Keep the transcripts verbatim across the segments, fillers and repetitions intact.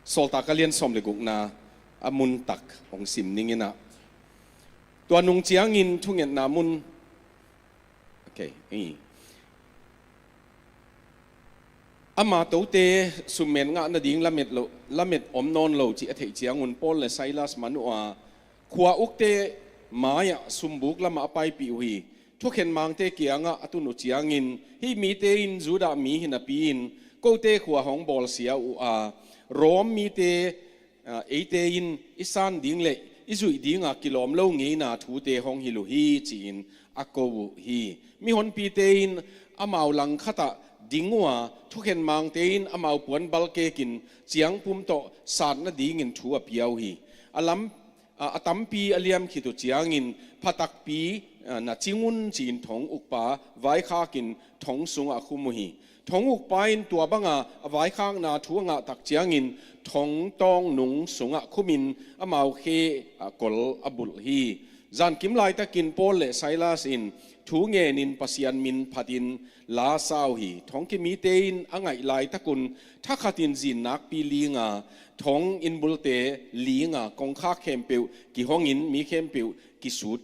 Sawltak a lian sawm le gukna a mun tak hong sim ning in ah, tua nung ciangin thungetna mun, okay, i. Ama tote summen ngah nading lamet lo, lamet om nawn lo cih a theih ciangun Paul le Silas man uh a, khua ukte mai-ah sumbuk lamah a paipih uh hi. Thukhen mangte kiangah a tun uh ciangin, hih mite in Judah mi hi napi-in kote khua hong bawlsia uh a, Rom mite, ah, eite in i san ding le i zuih dinga kilawm lo ngeina thute hong hilh uh hi, ci-in a ko uh hi. Mihonpite in amau langkhatah ding uh a, thukhen mangte in amau puan balkekin ciangpum tawh sat nadingin thu a pia uh hi. A lam, a, a tampi a liam khit uh ciangin, pha takpi, a, na cing un, ci-in thong ukpa vaikhakin thong sungah a khum uh hi. Thong ukpa in tua banga a vaikhakna thu a ngah tak ciangin thong tawngnung sungah khumin amau khe, a, kol a bulh hi. Zankim laitakin Paul le Silas in thu ngenin Pasian min phatin la sa uh hi. Thongki mite in a ngaih laitakun thakhatin zin nakpi linga, thong innbulte linga, kongkhak khempeuh kihongin mi khempeuh kisut,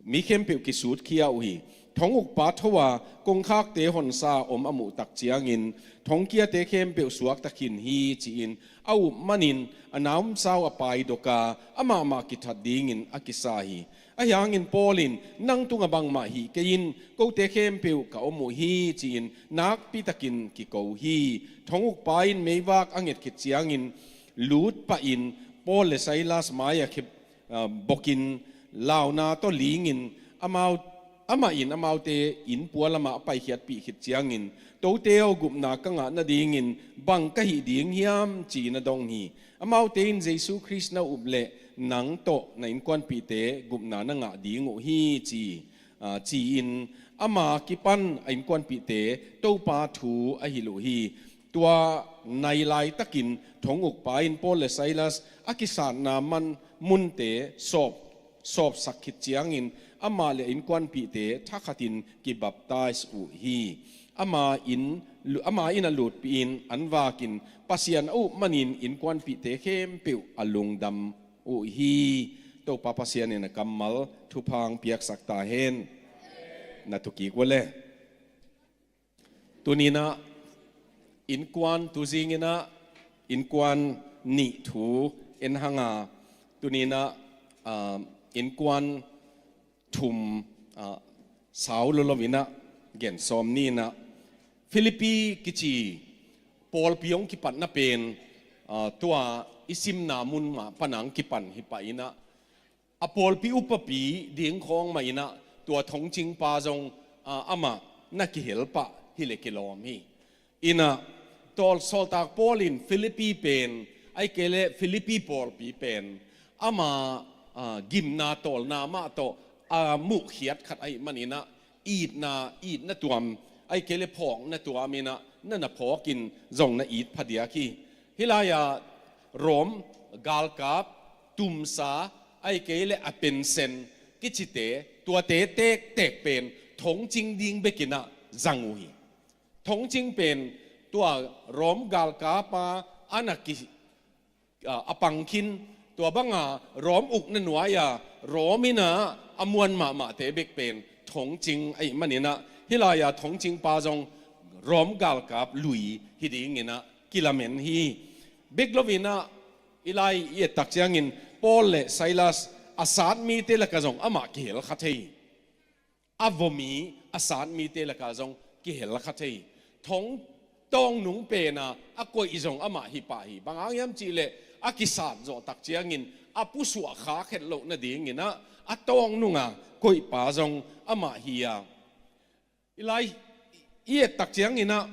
mi khempeuh kisutkhia uh hi. Thong ukpa tho a kongkhakte honsa om a muh tak ciangin, thongkiate khempeuh suakta khin hi, ci-in a up manin a naumsau a paidok a, amahmah kithat dingin a kisa hi. Ahi hangin Paul in, "Nang tungah bangmah hih kei in, kote khempeuh ka om uh hi," ci-in nakpitakin kiko hi. Thong ukpa in meivak a nget khit ciangin lut pahin Paul le Silas mai-ah khep, ah, bokin launa tawh lingin amau, amah in amaute innpua lamah a paikhiatpih khit ciangin, "Tote aw, gupna ka ngah nadingin bang ka hih ding hiam?" ci-in a dong hi. Amaute in, "Jesu Khrist na up leh nang tawh na innkuanpihte gupna na ngah ding uh hi," ci, ah, ci-in ama kipan a innkuanpihte Topa thu a hilh uh hi. Tua nai laitakin thong ukpa in Paul le Silas a kisatna man munte sawp, sawpsak khit ciangin amah le a innkuanpihte thakhatin kibaptize uh hi. Ama in, ama inn ah lutpihin an vakin Pasian a up manin innkuanpihte khempeuh a lungdam uh hi. Topa Pasian in a kammal thupha hong piaksak ta hen. Na thukik uh le. Tuni-in ah innkuan, tuzing-in ah innkuan nih thu en hang a, tuni-in ah, ah, innkuan thum, ah, sau lolo-in ah gen sawm ni-in ah, Philippi kici pawlpi hong kipatna pen, ah, tua i simna mun mah pan hong kipan hi pah in ah, a pawlpi upapi ding khawng mah in ah, tua thongcingpa zong, ah, amah na kihel pah hi leh kilawm hi. In ah, tawl sawltak Paul in Philippi pen, ahih kei leh Philippi pawlpi pen, ama, ah, gimna tawlna mah tawh a muhkhiat khat ahih manin ah, itna, itna tuam, ahih kei leh phawkna tuam in ah, na na phawkin zong na it phadiak hi. Hih lai-ah Rom galkap tumsa, ahih kei leh a pensen kicite, tuate tektek pen thongcing ding bekin ah zang uh hi. Thongcing pen tua Rom galkapa a na ki, a, a pang khin, tua banga Rom ukna nuai-a Rom in ah a muan mahmahte bek pen thongcing ahih manin ah, hih lai-ah thongcingpa zong Rom galkap lui hi dingin ah kilamen hi. Bek lo-in ah, hih lai i et tak ciangin Paul le Silas a sat mite lakah zong amah kihel kha thei. A vua mi, a sat mite lakah zong kihel kha thei. Thong tawngnung pen a, a koih zong amah hi pah hi. Bang hang hiam cih leh a kisat zawh tak ciangin a pusuah khak het loh nadingin ah, a tawngnung a koihpa zong amah hi a. Hih lai i et tak ciangin ah,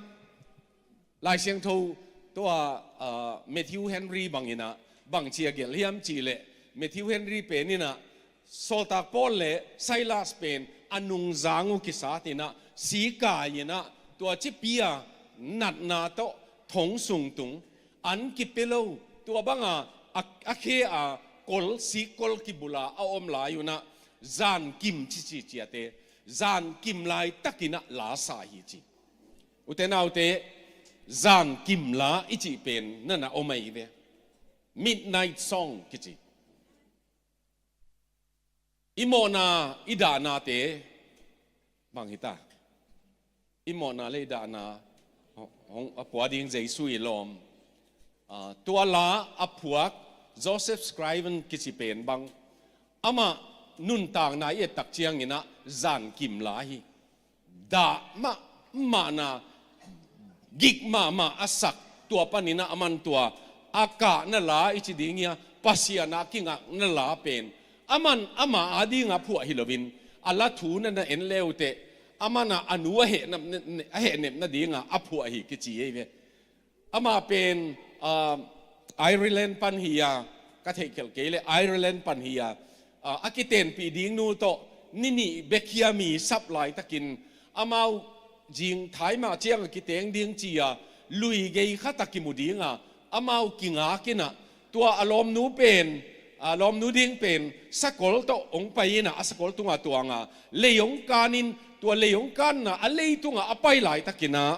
Lai Siangtho tua, ah, Matthew Henry bangin ah, bangci a gelh hiam cih leh, Matthew Henry pen in ah, sawltak Paul le Silas pen a nungzang uh kisat in ah, sikai in ah, tua cipi a natna tawh thong sung tung, an kipia lo, tua banga a, a khe a kol, sikkol kibulh a a om lai un ah, zankim cici ciate, zankim laitakin ah la sa hi ci. Ute naute, zankim la i cih pen na na om ahi ve. Midnight Song kici. I mawhna, i dahnate bang hita? I mawhna le i dahna hong, hong a pua ding Jesu i lawm. Ah, tua la a phuak Joseph Scriven kici pen bang, amah nuntakna i et tak ciangin ah zankim la hi. Dah mahmahna, gik mahmah a sak, tua panin ah aman tua a kahna la i ci ding hi a, Pasian a kingakna la pen aman ama a dingah phuah hi loin, a la thu na na en le uh teh, aman ah a nu a hehnep, a hehnepna dingah a phuah hi kici hi ve. Amah pen, ah, Ireland pan hi a, ka theihkhelh kei le Ireland pan hi a, ah, a kitenpih ding nu tawh ni nih bek hi a, mi sap laitakin amau zingthai mah ciang a kiteng ding ci a, lui gei khat a kimu ding a, amau kingak in ah, tua a lawmnu pen, a lawmnu ding pen sakol tawh hong pai in ah, a sakol tungah tuang a, lei hong kan in, tua lei hong kanna a leitungah a pai laitakin ah,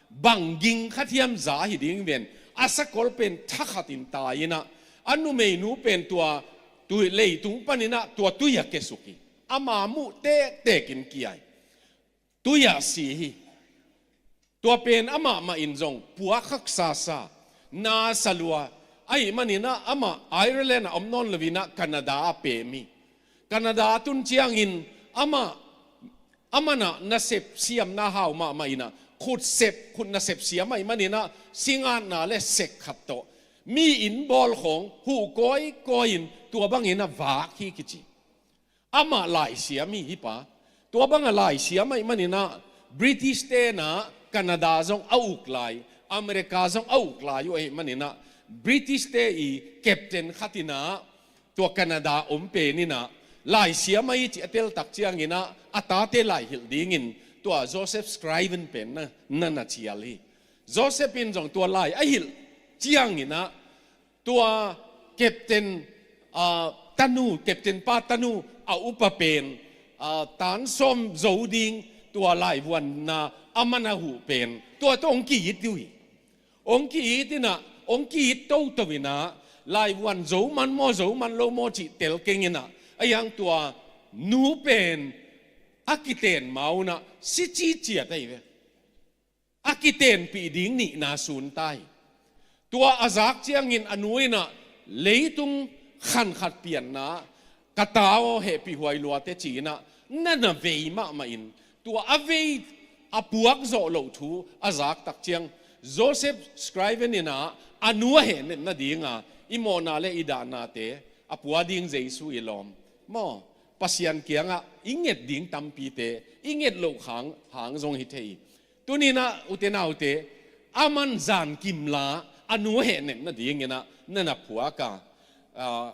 bang ging khat hiam za hi ding ven, a sakol pen thakhat in tai in ah, a numeinu pen tua tui, leitung panin ah tua tui a kesuk hi. Ama muh tektek in kia hi. Tui ah si hi. Tua pen amah mah in zong puak haksa sa, na sa lua. Ahih manin ah amah Ireland ah om nawn loin ah Canada a pem hi. Canada a tun ciangin amah, aman ah nasep siamna hau mahmah in ah, khut sep, khut nasep siam ahih manin ah singatna le sek khat tawh mi inn bawl khawng huh kawikawi in tua bangin a vak hi kici. Amah laisiam hi, hi pa. Tua bang a laisiam ahih manin ah British te in ah Canada zong a uk lai, America zong a uk lai uh ahih manin ah British te i captain khat in ah tua Canada om pen in ah laisiam ahi cih a tel tak ciangin ah a tate laihilh dingin tua Joseph Scriven pen na, na na cial hi. Joseph in zong tua lai a hilh ciangin ah tua captain, ah, tanu, captain pa tanu a upa pen, ah, tan sawm zo ding tua laivuanna aman a huh pen tua tawh hong ki-it uh hi. Hong ki-it in ah, hong ki-it toto in ah, laivuan zo man maw, zo man lo maw cih tel keng in ah, a hiang tua nu pen a kiten ma un ah si ciciat ahi ve. A kitenpih ding nihna sun ta hi. Tua a zak ciangin a nu in ah leitung khankhat pianna ka ta aw hehpih huai luate ci in ah na na vei mahmah in tua a vei a puak zawh loh thu a zak tak ciang Joseph Scriven in ah a nu a hehnep nading a i mawhna le i dahnate a pua ding Jesu i lawm maw, Pasian kiangah i nget ding tampite i nget loh hang, hang zong hi thei hi. Tuni in ah ute naute, aman zankim la a nu hehnep nading in ah na na phuak a, ah,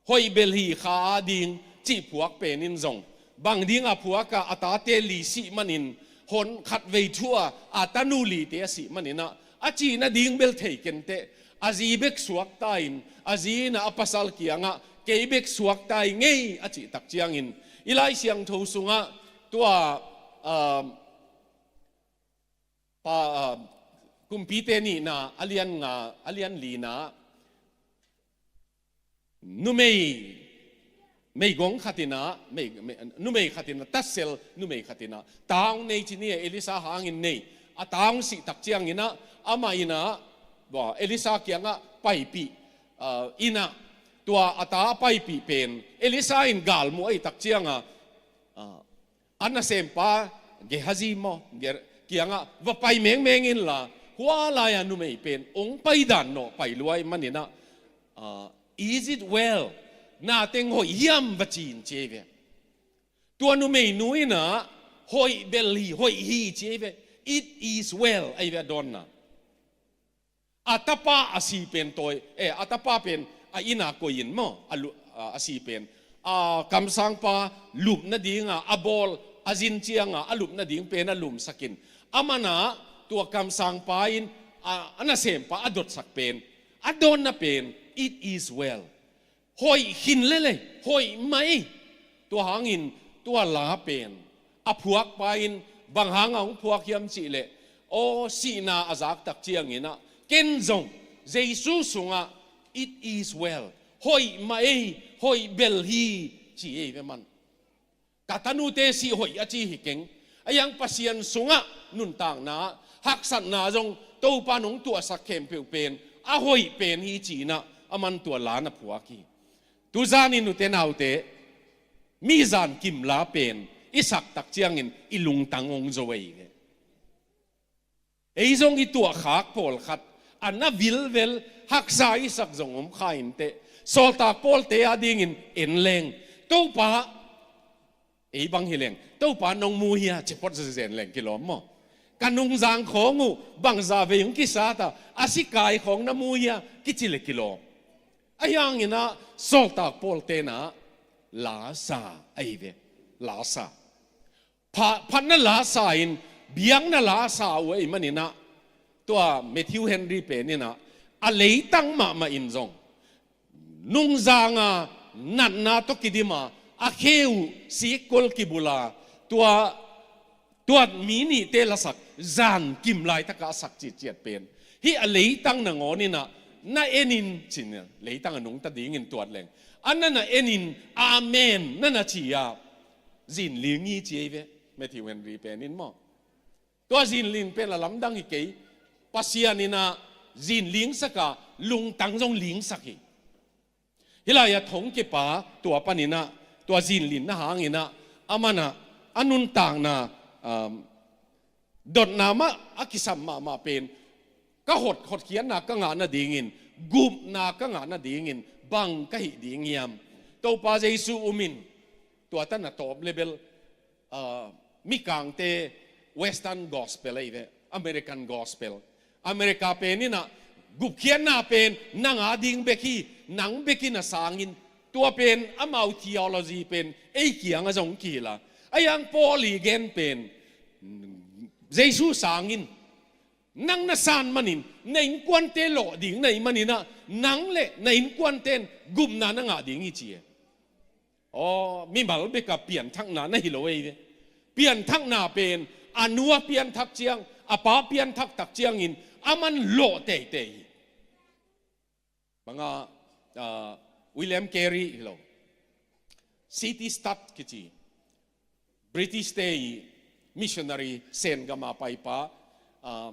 hoih bel hi kha a ding cih phuak pen in zong bang ding a phuak a, a tate li sih manin hon khat vei thu a, a tanu lite a sih manin ah a cih nading bel thei ken teh, a zi bek suak ta in, a zi in ah a pasal kiangah kei bek suak ta hi ngei a cih tak ciangin i Lai Siangtho sungah tua, ah, pa, ah, Kumpite nihna a lian nga, a lian lina, numei, meigong khat in ah, mei, mei, numei khat in ah, tasel numei khat in ah ta hong nei ci ni, Elisa hangin nei. A ta hong sih tak ciangin ah amah in ah, bua, Elisa kiangah paipih, ah, in ah tua a ta a paipih pen Elisa in galmuh ahih tak ciang a, ah, a nasempa Gehazi maw, Ge-, kiangah va pai mengmeng inla, hua lai-a numei pen hong paidan nawh, pai lua ahih manin ah, ah, "Is it well? Na teng hoih hiam?" va ci in ci hi ve. Tua numeinu in ah hoih bel hi, hoih hi ci hi ve. "It is well," ahi ve a dawnna. A tapa a si pen tawi, eh, a tapa pen a inn a koih in maw, a lu-, a, a si pen, a, kamsangpa lup nading a, a bawl, a zin ciang a, a lup nading pen a lumsak in. Aman ah tua kamsangpa in, a, a nasempa a dotsak pen, a dawnna pen, "It is well." Hoih khin lel e, hoih mah e. Tua hangin tua la pen a phuakpa in bang hang a hong phuak hiam cih leh, aw, sihna a zak tak ciangin ah ken zong Jesu sungah "It is well." Hoih mah ei, hoih bel hi, ci ei ve man. Ka tanute sih hoih a ci hi keng. A hiang Pasian sungah nuntakna, haksatna zong Topa nong tuahsak khempeuh pen a hoih pen hi ci-in ah, aman tua la na phuak hi. Tuzanin ute naute, mi zankim la pen i sak tak ciangin i lungtang hong zo ei ve. Ei zong i tuahkhak pawlkhat a na vilvel, haksa i sak zong om kha inteh. Sawltak Pawlte adingin en leng, "Topa, ei bang hi leng, Topa nong mu hia?" ci phot zenzen leng kilawm maw. "Ka nungzang khawng uh bangza vei hong kisat a, a sikai khawng na mu hia?" kici le kilawm. A hiangin ah Sawltak Pawlte na la sa ahi ve, la sa. Pha-, phatna la sa in, biakna la sa uh ahih manin ah, tua Matthew Henry pen in ah, a leitang mahmah in zong, nungzang a natna tawh kidim a, a khe uh sikkol kibul a, tua, tua mi nihte lasak zankim laitak a a sak citciat pen, hih a leitang nangawn in ah na en in, ci-in ah, leitang a nungta dingin tuat leng, a na na en in, "Amen," na na ci a, zinling hi ci ei ve, Matthew Henry pen in maw. Tua zinling pen a lamdang hi kei. Pasian in ah zinling sak a, lungtang zong ling sak hi. Hih lai-ah thongkipa tua panin ah, tua zinling na hangin ah, aman ah, a nuntakna, um, dotna mah a kisam mahmah pen, "Ka hot, hotkhiatna ka ngah nadingin, gupna ka ngah nadingin bang ka hih ding hiam? Topa Jesu um in, tua tan a tawp le bel, ah, mikangte Western gospel ahi ve, American gospel. America pen in ah gupkhiatna pen nang ading bek hi, nang bek in a sang in," tua pen amau theology pen ei kiangah zong kihilh a. A hiang Paul i gen pen, "Jesu sang in, nang na san manin na innkuante lawh ding na hih manin ah, nang le na innkuante in gupna na ngah ding hi," ci e. Aw, mimal bek a pianthakna na hi lo ei ve. Pianthakna pen a nu a pianthak ciang, a pa pianthak tak ciangin aman lawh teitei hi. Bang a, ah, William Carey hi lo. C T Studd kici, British te i missionary, Sen gam a paipa, ah,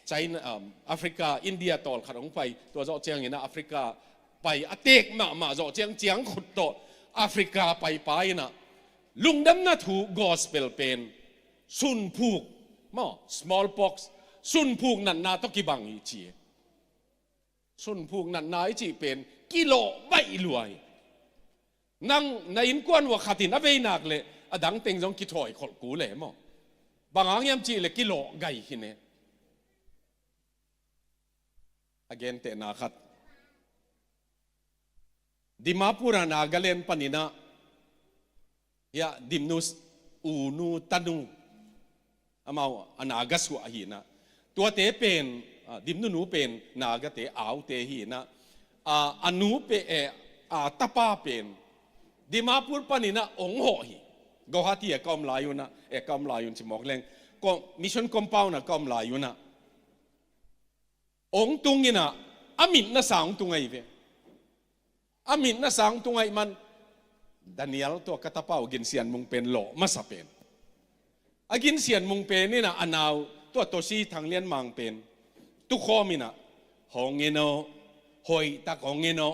China, ah, Africa, India tawlkhat hong pai, tua zawh ciangin ah Africa pai, a teek mahmah zawh ciang, ciangkhut tawh Africa paipa in ah, lungdamna thu gospel pen sunphuk, maw, smallpox, sunphuk natna tawh kibang hi ci e. Sunphuk natna i cih pen kilawh baih lua hi. Nang na innkuan uah khat in a vei nak leh a dang teng zong kithawi kholh kul e maw. Bang hang hiam cih leh kilawh gai hi ne. A gentehna khat, Dimapur a Nagaland panin ah, hiah Dimnu s-, unu tanu, amau a Naga suah hi in ah, tuate pen, ah, Dimnu nu pen Nagate aute hi in ah, ah, a nu pen, eh, a tapa pen Dimapur panin ah hong hawh hi. Guwahati a ka om lai un ah, eh, ka om lai un ci mawk leng, ko-, mission compound a ka om lai un ah, hong tung in ah, a mit na sa hong tung ahi ve. A mit na sa hong tung ahih man, Daniel, tua ka tapa uh ginsian mung pen lawh masa pen. A ginsian mung pen in ah, a nau, tua Toshi Thang Lian Mang pen tukhawm in ah, "Hong en aw, hoihtak hong en aw."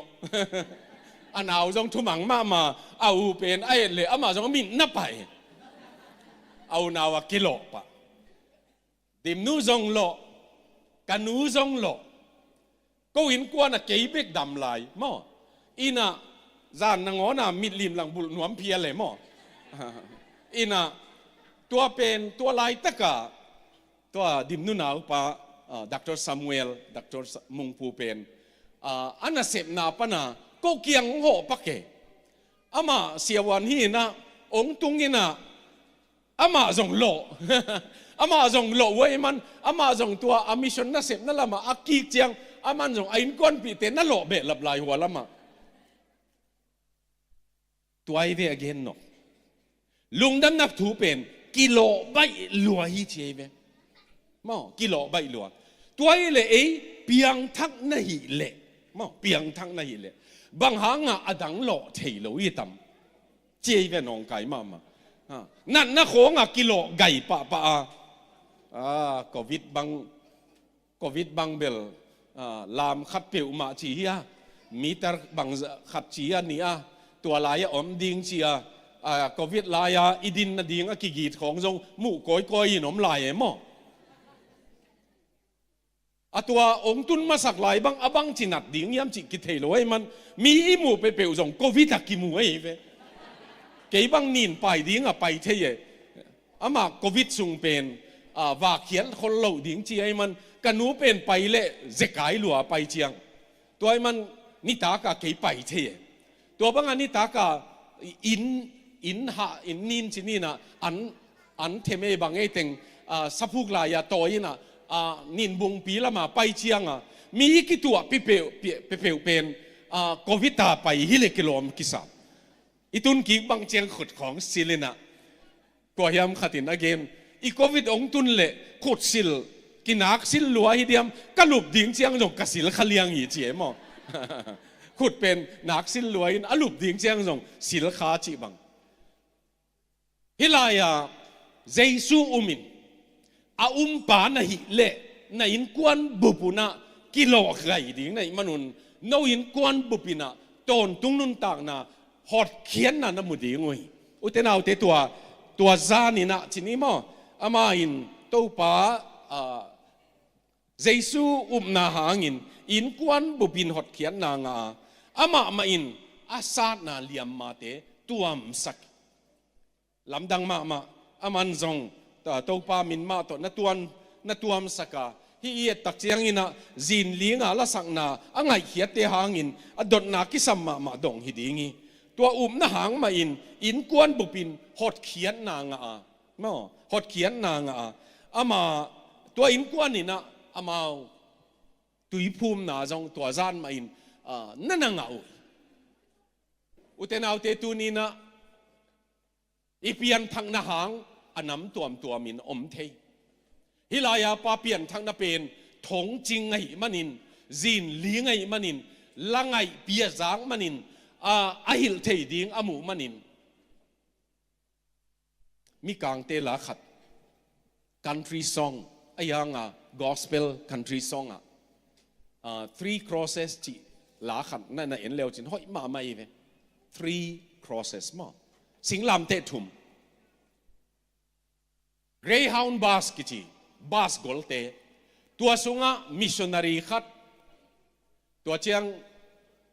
A nau zong thumang mahmah, a u pen a et leh amah zong a mit na pai. A unau a kilawh pah. Dimnu zong lawh, ka nu zong lawh. Ko innkuan ah kei bek dam lai maw. In ah, zan nangawn a mitlim lang bulh nuam phial e maw. In ah, tua pen, tua laitak a, tua Dimnu naupa, ah, Doctor Samuel, Doctor Sa-, Mungpu pen, ah, a nasepna pan a ko kiang hong hawh pak e. Amah siavuan hi in ah, hong tung in ah, amah zong lawh. Amah zong lawh uh ahih man, amah zong tua a mission nasepna lamah a kik ciang, aman zong a innkuanpihte na lawh behlap lai hua lamah. Tua ahi ve a gen nawk. Lungdamna thu pen kilawh baih lua hi ci ahi ve. Maw, kilawh baih lua. Tua hi leh ei piangthak na hih leh, Maw, piangthak na hih leh bang hangah a dang lawh thei lo i tam? Ci ei ve, nawngkai mahmah. Ha, natna khawngah kilawh gai pahpah a, a, covid bang, covid bang bel, a, lam khat peuhmah ci hi a, meter bang khat ci a ni a, tua lai-ah om ding ci a, a, covid lai-a i din nading a kigit khawng zong muh kawikawi in om lai e maw. A tua hong tun masak lai bang a bang ci nat ding hiam cih kithei lo ahih man, mi i muh peuhpeuh zong covid a kimu ahi ve. Kei bang nin pai ding a pai thei e. Amah covid sung pen, a, vakhiat khol loh ding ci ahih man, ka nu pen pai leh zekai lua pai ciang. Tua ahih man nitak a kei pai thei e. Tua bangah nitak a inn, inn hah, inn nin ci ni in ah, an, an them ei bang ei teng, a, saphuk lai-a tawi in ah, a, ninbungpi lamah pai ciangah mi kituah peuhpeuh, peuhpeuh pen, a, covid a pai hi leh kilawm kisa. I tun kik bang ciang khut khawng sil in ah, kua hiam khat in a gen, i covid hong tun leh khut sil, kinak sil lua hi diam, ka lup ding ciang zong ka sil kha liang hi ci e maw. Khut pen nak sil lua in a lup ding ciang zong sil kha cih bang. Hih lai-ah Jesu um in, a umpa na hih leh na innkuan bup un ah kilawh gai ding na hih manun, no innkuan bup in ah tawntung nuntakna, hotkhiatna na mu ding uh hi. Ute naute, tua, tua zan in ah ci ni maw, amah in Topa, a, Jesu upna hangin innkuan bup in hotkhiatna ngah a, amah mah in a satna liammate tuamsak. Lamdang mahmah, aman zong, ta, Topa min mah tawh na tuan, na tuamsak a, hih i et tak ciangin ah zinling a lasakna a ngaihkhiatte hangin a dotna kisam mahmah dong hi ding hi. Tua upna hang mah in innkuan bup in hotkhiatna ngah a, maw, hotkhiatna ngah a, amah, tua innkuan in ah amau tuiphumna zong tua zan mah in, a, na na ngah uh hi. Ute naute, tuni in ah i pianthakna hang a nam tuamtuam in om thei. Hih lai-a pa pianthakna pen thongcing ahih manin, zinling ahih manin, la ngaihpi a zak manin, a, a hilh thei ding a muh manin, Mikangte la khat, country song, a hiang a gospel country song ah, ah, Three Crosses cih la khat na, na en leu cin hoih mahmah hi ve. Three Crosses maw. Singlamteh thum. Greyhound bus kici, bus golte. Tua sungah missionary khat, tua ciang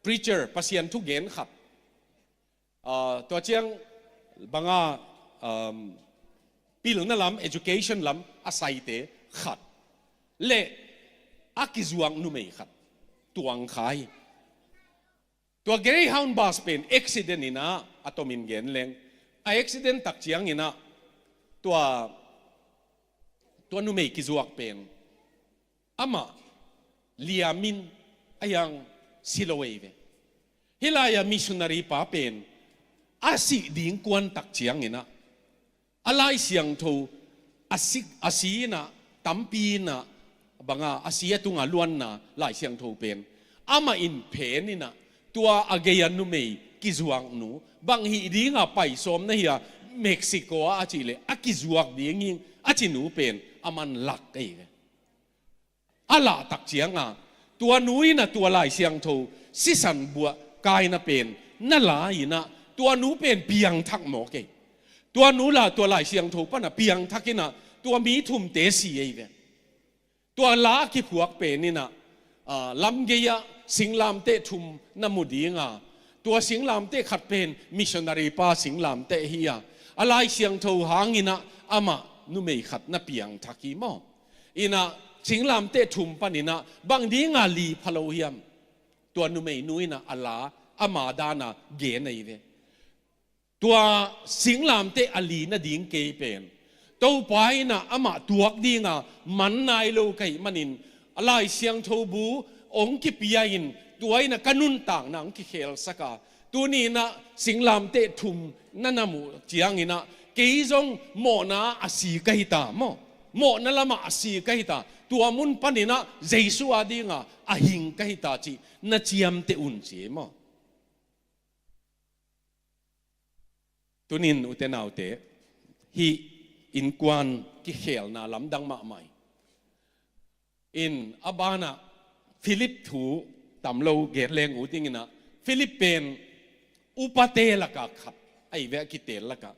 preacher, Pasian thugen khat, ah, tua ciang banga, um, pilna lam, education lam a saite khat, le a kizuak numei khat tuang kha hi. Tua Greyhound bus pen accident in ah, a tomin gen leng, a accident tak ciangin ah, tua, tua numei kizuak pen amah liamin a hiang si lo ei ve. Hih lai-a missionary pa pen a sih ding kuan tak ciangin ah, a Lai Siangtho a si, a si in ah, tampi in ah, banga a si a tunga luanna Lai Siangtho pen amah in phen in ah, tua a gei a numei kizuaknu, bang hih dinga pai sawm na hi a, Mexico ah a cih leh a kizuak ding hi a ci nu pen aman lak ei ve. A lah tak cianga, tua nu in ah tua Lai Siangtho sisan buah kaina pen na la in ah, tua nu pen piangthak mawk ei. Tua nu la tua Lai Siangtho pan ah piangthak in ah, tua mi thumte si ei ve. Tua la a kiphuak pen in ah, ah, lamgei ah singlamteh thum na mu dinga, tua singlamteh khat pen missionary pa singlamteh hi a, a Lai Siangtho hangin ah amah numei khat na piangthak hi maw. In ah singlamteh thum pan in ah bang dinga li pha lo hiam? Tua numeinu in ah a la ama dana gen ahi ve. Tua singlamteh a li nading kei pen, Topa in ah amah tuak dinga man nai lo ka hih manin, a Lai Siangtho bu hong kipia in, tua in ah ka nuntakna hong kikhelsak a, tuni in ah singlamteh thum na na muh ciangin ah kei zong mawhna a si ka hi ta maw. mawhna lamah a si ka hi ta, tua mun paninah Jesu a dingah a hing ka hi ta cih na ciamteh un ci maw? Tunin ute naute, hih innkuan kikhelna lamdang mahmah hi. In a banah Philip thu tam lo gen leng uh dinginah, Philip pen upate lakah khat ahi ve, a kitel lakah.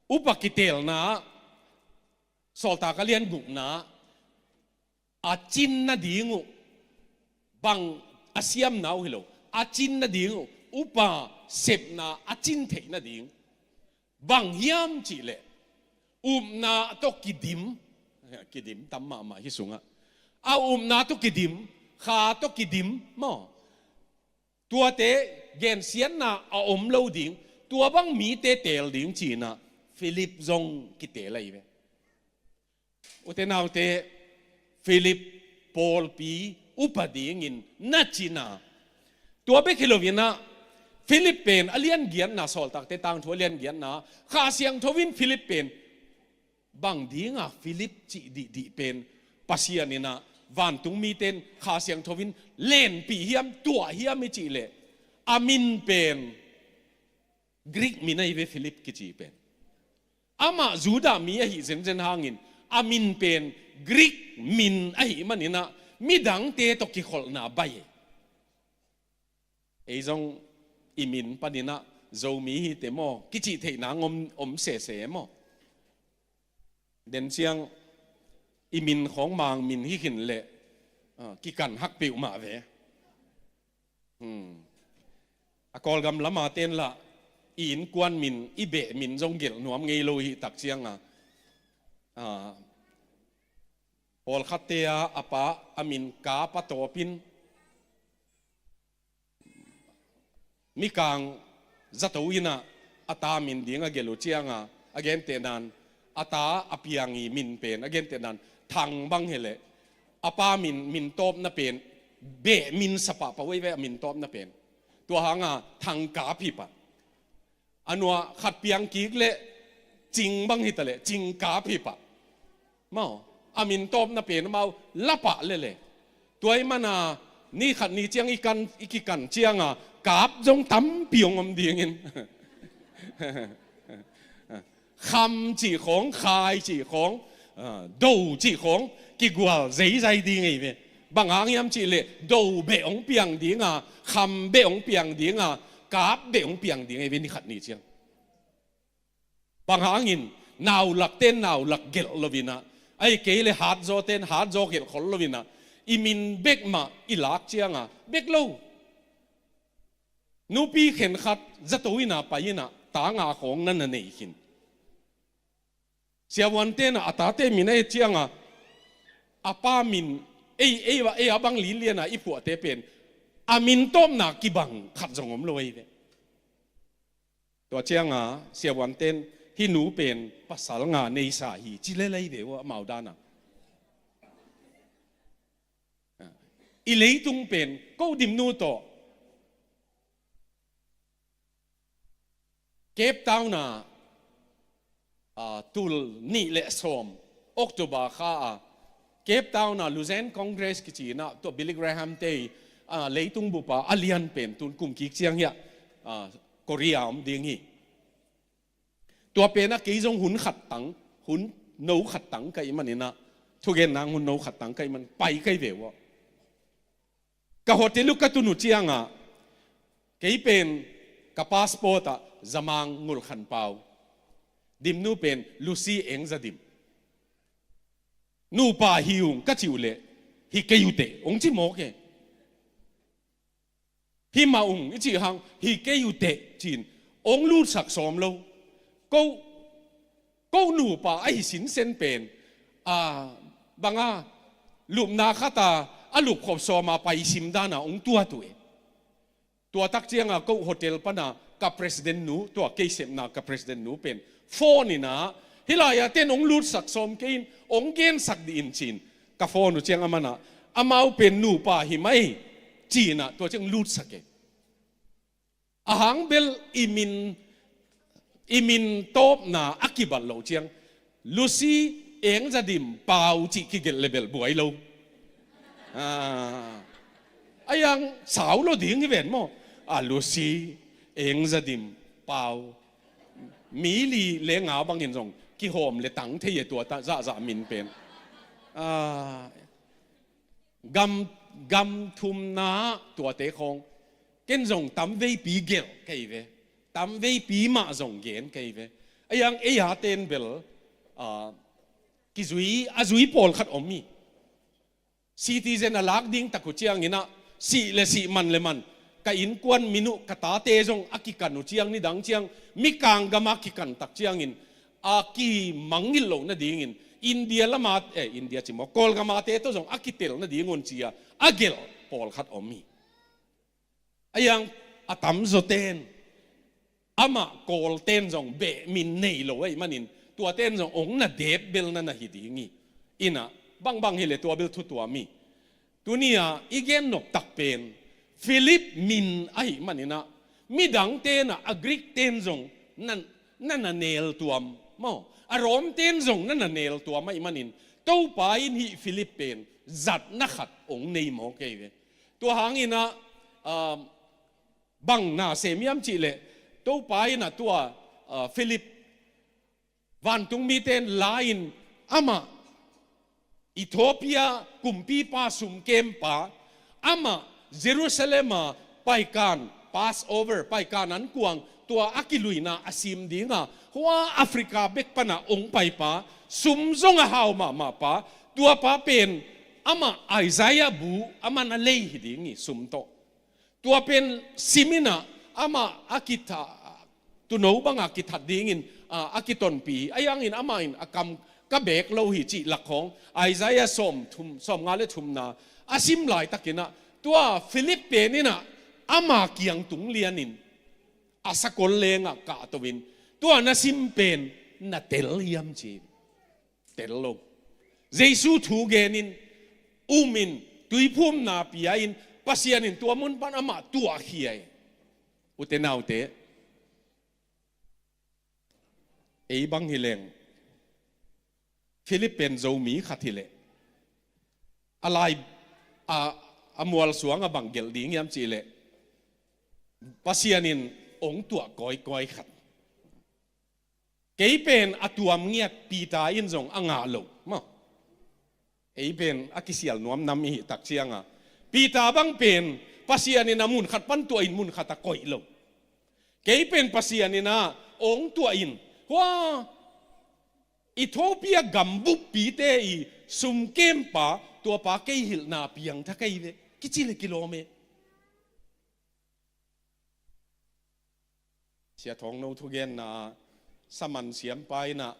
Upa kitelna, Sawltak a lian gukna, a cin nading uh, bang a siamna uh hi lo, a cin nading uh, upa sepna a cin theih nading bang hiam cihleh, upna tawh kidim, kidim tam mahmah hih sungah, a upna tawh kidim, kha tawh kidim maw? Tuate gensiatna a om lo ding, tua bang mite teel ding cinah Philip zong kiteel ahi ve. Ute naute, Philip pawlpi upa dingin na cina. Tua bek hi loinah Philip pen a lian giatna, Sawltakte tangthu a lian giatna, Kha Siangtho in Philip pen, bang dinga Philip cih dihdih pen, Pasian inah vantung mite in Kha Siangtho in lenpih hiam, tuah hiam i cihleh, a min pen Greek min ahi ve, Philip kici pen. Amah Judah mi ahi zenzen hangin a min pen Greek min ahi maninah midangte tawh kikholhna bai. Ei zong i min paninah Zomi hi te maw, kicih theihna om, om sese maw? Den ciang i min khawng Mang min hi khin leh, ah, kikan hak peuhmah ve. Hmm. A Kawlgam lama ten lah i innkuan min, i beh min zong gelh nuam ngei lo hi tak cianga, ah, pawlkhatte a, a pa a min Kap a tawpin, Mikang zato inah a ta min ding a gelh uh cianga, a gentehnan, a ta a piang i min pen, a gentehnan Thang bang hileh, a pa min, min tawpna pen beh min sapah pah uh ahi ve, a min tawpna pen. Tua hanga Thang Kap hi pah. A nuah khat piang kik leh Cing bang hi taleh Cing Kap hi pah. Maw, a min tawpna pen amau lapah lele. Tua i mana ni khat ni ciang i kan, i kikan cianga Kap zong tampi hong om dingin. Kham cih khawng, Khai cih khawng, ah, Do cih khawng kigual zeizai ding ahi ve. Bang hang hiam cihleh Do beh hong piang dinga, Kham beh hong piang dinga, Kap beh hong piang ding ahi ve ni khat ni ciang. Bang hangin naulakte naulak gelh loinah, ahi kei le hatzawte hatzaw gelh khol loinah, i min bek mah i lak cianga bek lo. Nupi khenkhat zato inah pai inah ta nga khawng na na nei khin. Siavuante inah a tate min a et cianga, a pa min ei, ei, ei a bang linliana i phuahte pen a min tawpna kibang khat zong om lo ahi ve. Tua cianga siavuanten hih nu pen pasal nga neisa hi ci lel ahi ve uh, amau dana. I leitung pen ko Dimnu tawh Cape Town ah, ah, tul nih le sawm October kha ah Cape Town ah Lausanne Congress kici inah, tua Billy Graham te, ah, leitung bupa a lian pen tun kum kik ciang hiah, ah, Korea om ding hi. Tua penah kei zong hun khat tang, hun no khat tang ka hih maninah, thugenna hun no khat tang ka hih man pai ka hi ve uh. Ka hotel uh ka tun uh cianga kei pen ka passport ah Zamang Ngulkhan Pau, Dimnu pen Lucy Eng Za Dim. Nupa hi ung ka cih uh leh, hi kei uh teh, hong ci mawk e. Hi mah ung i cih hang, hi kei uh teh ci-in hong lutsak sawm lo. Ko, ko nupa ahi sinsen pen, a, banga lupna khata a lupkhop sawma pai sim dana hong tuat uh e. Tua tak cianga ko hotel pana ka president nu, tua kei sepna ka president nu pen phone inah, hih lai-a ten hong lutsak sawm kei in, hong gensak dih in ci-in ka phone uh ciang a manah, amau pen nupa hi mai ci-inah tua ciang lutsak e. A hang bel i min, i min tawpna a kibat loh ciang Lucy Eng Za Dim Pau cih kigelh le bel buai lo. A, a yang sau lo ding hi ven maw. A Lucy, Eng Za Dim Pau. Mi li le nga bangin zong kihawm le tang thei e tua ta zahzah min pen. A, gam, gam thumna tuate khawng ken zong tam veipi gelh kei ve. Tam veipi mah zong gen kei ve. A yang ei a ten bel, a, kizui, a zui pawlkhat om hi. Citizen a lak ding tak uh ciangin ah, sih le sih, man le man, ka innkuan min uh, ka tate zong a kikan uh ciang, nidang ciang, Mikang gam a kikan tak ciangin, a kimangngilh loh nadingin, India lama, eh, India ci maw, Kawlgam a te tawh zong a kitel nading un ci a, a gelh pawlkhat om hi. A yang a tamzaw ten, amah Kawl ten zong beh min nei lo ahih manin, tua ten zong ong na dep bel na na hi ding hi. Inah, bangbang hi le tua bel thu tuam hi. Tuni-a i gen nop tak pen, Philip min ahih manin ah, midang ten ah, a Greek ten zong na, na na nel tuam maw. A Rom ten zong na na nel tuam ahih manin, Topa in hih Philip pen zatna khat ong nei maw kei ve. Tua hangin ah, um, bang na sem hiam cih leh, Topa in ah tua, uh, Philip, vantung mite in la-in, amah Ethiopia kumpipa sumkempa, amah Jerusalem a paikan, Passover paikan ankuang, tua a kiluina a sim dinga, hua Africa bek pana ong paipa, sum zong a hau mahmahpa, tuapa pen amah Isaiah bu, amah na lei hi ding hi, sum tawh. Tua pen sim in ah, amah a kitha, tuuno banga kithat dingin, a, a kitonpih hi. A yangin amah in a kam ka beek lo hi cih lak khawng, Isaiah sawm thum, sawm nga le thumna a sim laitakin ah, tua Philip pen in ah ama kiang tung lianin a sakol lengah kahto in, tua na sim pen na tel hiam ci. Tel lo. Jesu thu genin, umin, tuiphumna pia-in, Pasian in tua mun pan amah tuahkhia hi. Ute naute, ei bang hi leng, Philip pen Zomi khat hi leh, a lai, a, a mualsuang a bang gelh ding hiam cih leh, Pasian in ong tuah kawikawi khat. Kei pen a tuam ngiat Peter in zong a ngah lo maw. Ei pen a kisial nuam nam i hih tak cianga, Peter bang pen Pasian in a mun khat pan tuah in mun khat a koih lo. Kei pen Pasian in a ong tuah in, hua Ethiopia gambuppite i sumkempa, tuapa kei hilhna piangtha kei ve, kici le kilawm e. Sia Thawng No thugenna ah, saman siampa in ah,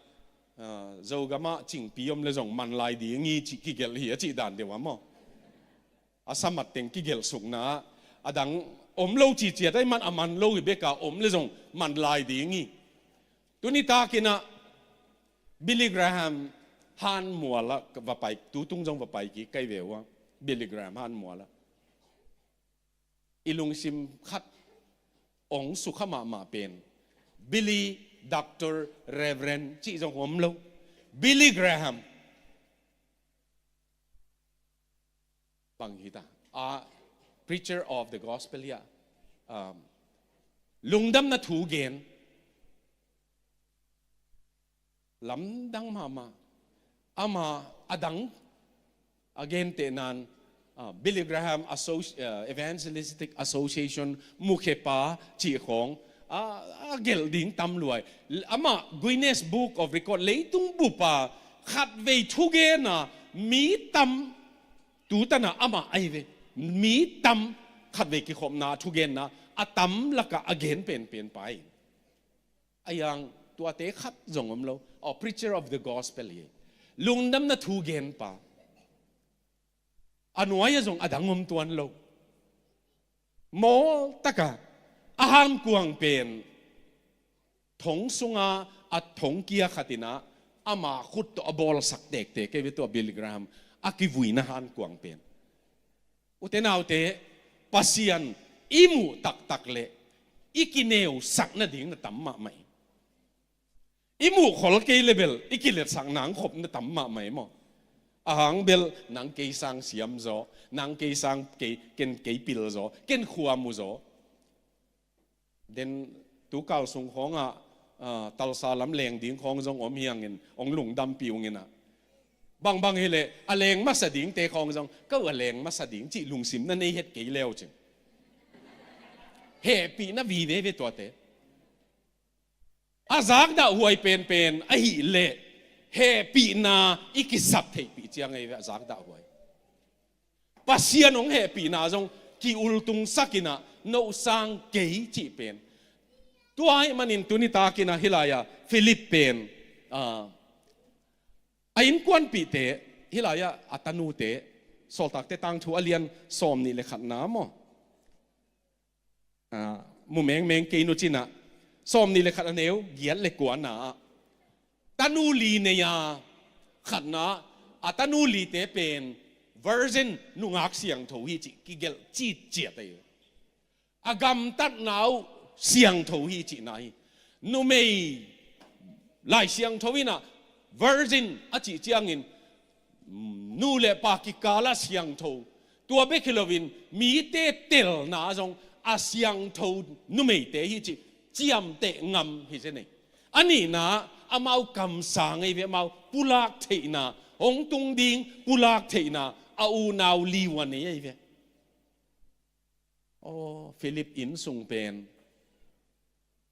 ah, Zogamah cingpi om le zong man lai ding hi cih kigelh hi a cih dan deuh a maw. A samat teng kigelh sukna ah, a dang om lo ciciat ahih man a man lo hi bek a, om le zong man lai ding hi. Tuni takin ah Billy Graham hanmual ah va pai, tutung zong va pai kik kei ve uh a, Billy Graham hanmual ah. I lungsim khat ong sukha mahmah pen, Billy, Doctor, Reverend cih zong om lo. Billy Graham. Bang hita, a preacher of the gospel hi a, um, lungdamna thu gen. Lamdang mahmah. Ama a dang a gentehna in, ah, Billy Graham Associ-, ah, Evangelistic Association mukhepa cih khawng, ah, a gelh ding tam lua hi. Amah Guinness Book of Record, leitung bup a khatvei thugen a mi tam, tu tan ah amah ahi ve. Mi tam khatvei kikhopna thugenna a tam lakah a gen penpen pa hi. A yang tuate khat zong om lo. Oh, preacher of the gospel hi. Lungdamna thu genpa. A nuai-ah zong a dang om tuan lo. Mawl taka a hankuang pen thong sunga a thong kia khat in ah ama khut tawh a bawlsak tektek kei ve tua Billy Graham a kivuina hankuang pen. Ute naute, Pasian i muh taktak leh i kineusak nading na tam mahmah hi. I muh khol kei le bel i kiletsakna hong khop na tam mahmah e maw. A hang bel nang kei sang siam zaw, nang kei sang kei, ken kei pil zaw, ken khua mu zaw. Den tukal sung khawngah, ah, Talsa lam leng ding khawng zong om hi hangin hong lungdampih ung inah. Bangbang hileh a leng masa dingte khawng zong, ko a leng masa ding cih lungsim na nei het kei leu cin. Hehpihna vive ve tuate. A zakdahhuai penpen ahih leh hehpihna i kisap theihpih ciang ahi ve a zakdahhuai. Pasian hong hehpihna zong ki-ultungsak inah no sang kei cih pen. Tua ahih manin tuni takinah hih lai-ah Philip pen, ah, a innkuanpihte, hih lai-ah a tanute, Sawltakte tangthu a lian sawm nih le khatna maw. Ah, mu mengmeng kei nu cinah, sawm nih le khat a neu giat le kuana ah tanu li nei a, khatna a tanu lite pen virgin nungak siangtho hi cih kigelh citciat ahi. A gamtatna uh siangtho hi cihna hi. Numei Lai Siangtho inah virgin a cih ciangin nu le pa kikalah siangtho. Tua bek hi loin mite telna zong a siangtho numeite hi cih ciamteh ngam hi zen ei. A nihna amau kamsang ahi ve, amau pulak theihna, hong tung ding pulak theihna a unau liu a nei ahi ve. Aw, Philip inn sung pen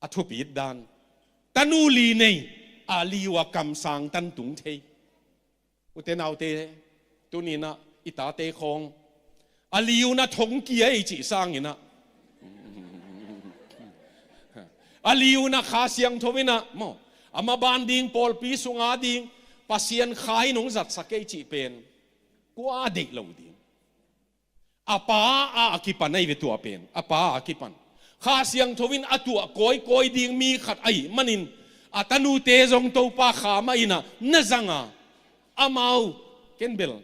a thupit dan. Tanu li nei a liu a kamsang tan tung thei. Ute naute, tuninah i tate khawng a liu na thong kia i cih sanginah, a liu na Kha Siangtho inah maw, a maban ding, pawlpi sunga ding Pasian Kha in hong zatsak ei cih pen kua deih lo ding. A pa a a kipan ahi ve tua pen, a pa a a kipan. Kha Siangtho in a tuah kawikawi ding mi khat ahih manin a tanute zong Topa Kha mah inah na zanga, amau ken bel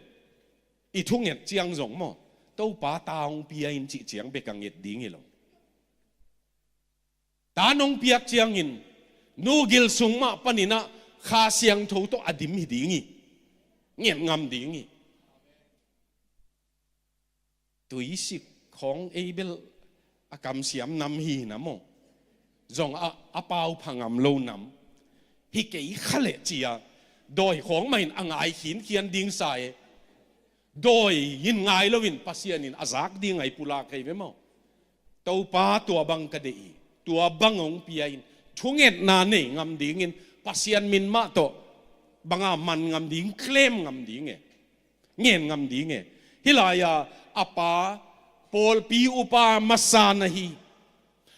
i thunget ciang zong maw, Topa ta hong pia in cih ciang bek a nget ding hi lo. Ta nong piak ciangin nu gil sung mah paninah Kha Siangtho tawh a dim hi ding hi. Nget ngam ding hi. Tuisik khawng ei bel a kamsiam nam hi na maw. Zong a, a pau pha ngam lo nam. Hi kei kha leh cia dawi khawng mah in a ngai khinkhian ding sa e. Dawi in ngai loin Pasian in a zak ding a i pulak hi ve maw. Topa tua bang ka deih hi, tua bang hong pia in thungetna nei ngam dingin Pasian min mah tawh banga man ngam ding, claim ngam ding e, ngen ngam ding e. Hih lai-a a pa pawlpi upa masa na hi.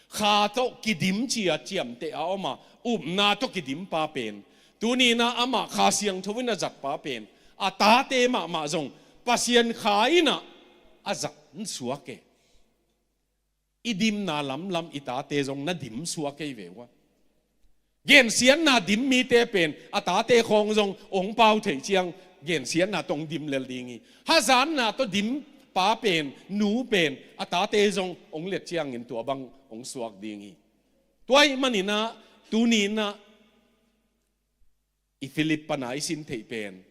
Kha tawh kidim cia ciamteh a om a, upna tawh kidim pa pen, tuninah amah Kha Siangtho in a zat pa pen, a tate mahmah zong Pasian Kha inah a zat suak e. I dimna lamlam i tate zong na dim suak ei ve ua. Gensiatna dim mite pen a tate khawng zong hong pau theih ciang gensiatna tawh hong dim lel ding hi. Hazatna tawh dim pa pen, nu pen a tate zong hong let ciangin tua bang hong suak ding hi. Tua ahih maninah tuninah i Philip pana i sin theih pen,